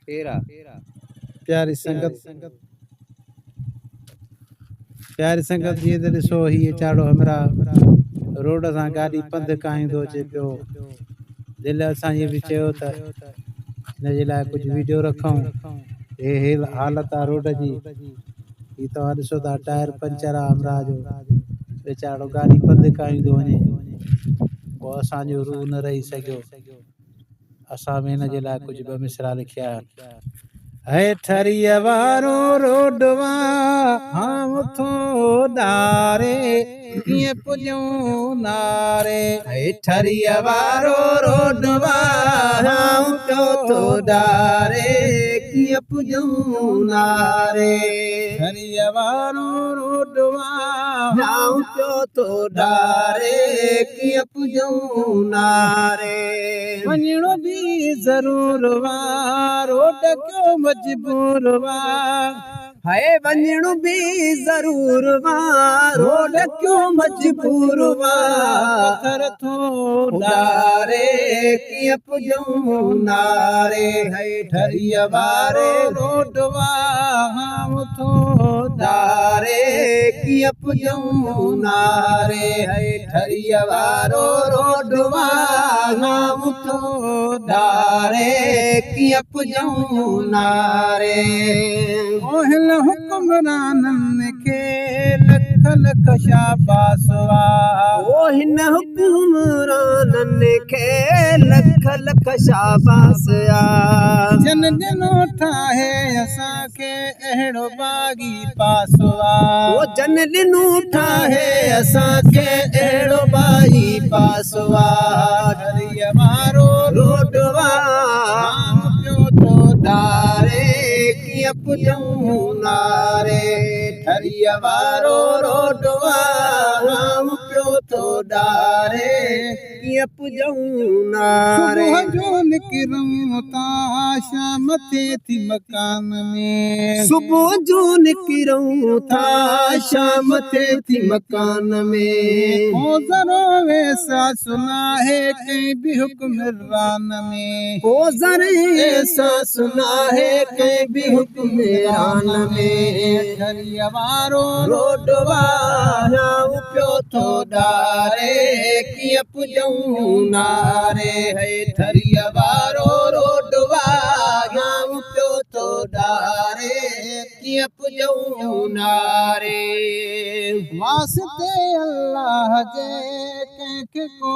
پياري سنگت پياري سنگت جيئن ته ڏسو هي چاڙهو همراهه روڊ سان گاڏي پنڌ ڪاهيندو اچي پيو. دل اسان جي به چيو ته هن جي لاء ڪجهه ويڊيو رکون. هي حالت آ روڊ جي. هي توهان ڏسو ٿا ٽائر پنچر آ همراهه جو. ويچارو گاڏي پنڌ ڪاهيندو وڃي. پوء اسان جو روح نه رهي سگهيو. اسان به هن جي لاء ڪجهه ٻه مصرع لکيا آهن. هي ٺريء وارو روڊوا هانء ٿو ڏاري، ڪيئن پڄون ناري. هي ٺريء وارو روڊوا هانء پيو ٿو ڏاري، ڪيئن پڄون ناري. ٺريء وارو روڊوا هانء پيو ٿو ڏاري، ڪيئن پڄون ناري. وڃڻو به ضرور وا، روڊ ڪيو مجبور وا. هي وڃڻو به ضرور وا، روڊ ڪيو مجبور وا. پٿر ٿو ڏاري، ڪيئن پڄون ناري. هي ٺريء وارو روڊ وا، هانء ٿو ڏاري، ڪيئن پڄون ناري. هي ٺريء وارو روڊ وا، هانء ٿو ڏاري، ڪيئن پڄون ناري. او هن حڪمرانن کي لک لک شاباس وا. او هن حڪمرانن کي لک لک شاباس آ. جن ڏنو ٺاهي اسان کي اهڙو باغي پاس وا. او جن ڏنو ٺاهي اسان کي اهڙو باغي پاس وا. ٺريء وارو روڊ وا، هانء پيو ٿو ڏاري، ڪيئن پڄون ناري. ٺريء وارو روڊ وا، هانء پيو ٿو ڏاري، ڪيئن پڄون ناري. صبح جو نڪرون ٿا، شام ٿئي ٿي مڪان ۾. صبح جو نڪرون ٿا، شام ٿئي ٿي مڪان ۾. ڪو ذرو احساس ناهي ڪنهن به حڪمران ۾. ڪو ذرو احساس ناهي ڪنهن به حڪمران ۾. ٺريء وارو روڊ وا، هانء پيو ٿو ڏاري، ڪيئن پڄون ناري. هي ٺريء وارو روڊ وا، هانء پيو ٿو ڏاري، ڪيئن پڄون ناري. واسطي الله جي ڪنهن کي ڪو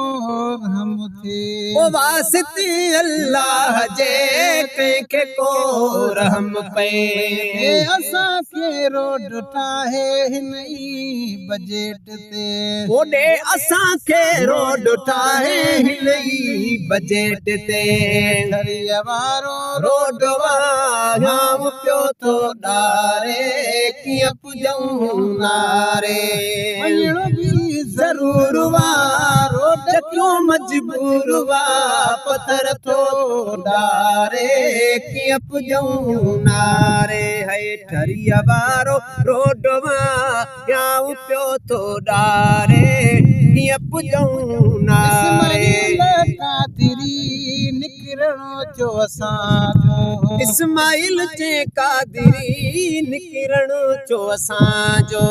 رحم ٿئي. او واسطي الله جي ڪنهن کي ڪو رحم پئي. اسان کي روڊ ٺاهي هن ئي بجيٽ تي. او ڏي اسان کي روڊ ٺاهي هن ئي بجيٽ تي. ٺريء وارو روڊ وا، هانء پيو ٿو ڏاري، ڪيئن پڄون ناري. وڃڻو به ضرور وا، روڊ ڪيو مجبور وا. پٿر ٿو ڏاري، ڪيئن پڄون ناري. هي ٺريء وارو روڊ وا، هانء پيو ٿو ڏاري، ڪيئن پڄون ناري. اسماعيل قادري نڪرڻو ٿيو اسان جو. اسماعيل چي قادري نڪرڻو ٿيو اسان جو.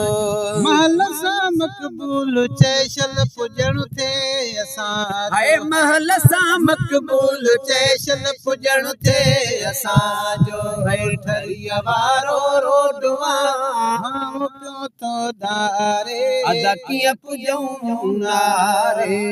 محل سان مقبول چئي شل پڄڻ ٿئي اسان هي محل سان مقبول چئي شل پڄڻ ٿئي اسان جو. هي ٺريء وارو روڊ وا، هانء پيو ٿو ڏاري، ادا ڪيئن پڄون ناري.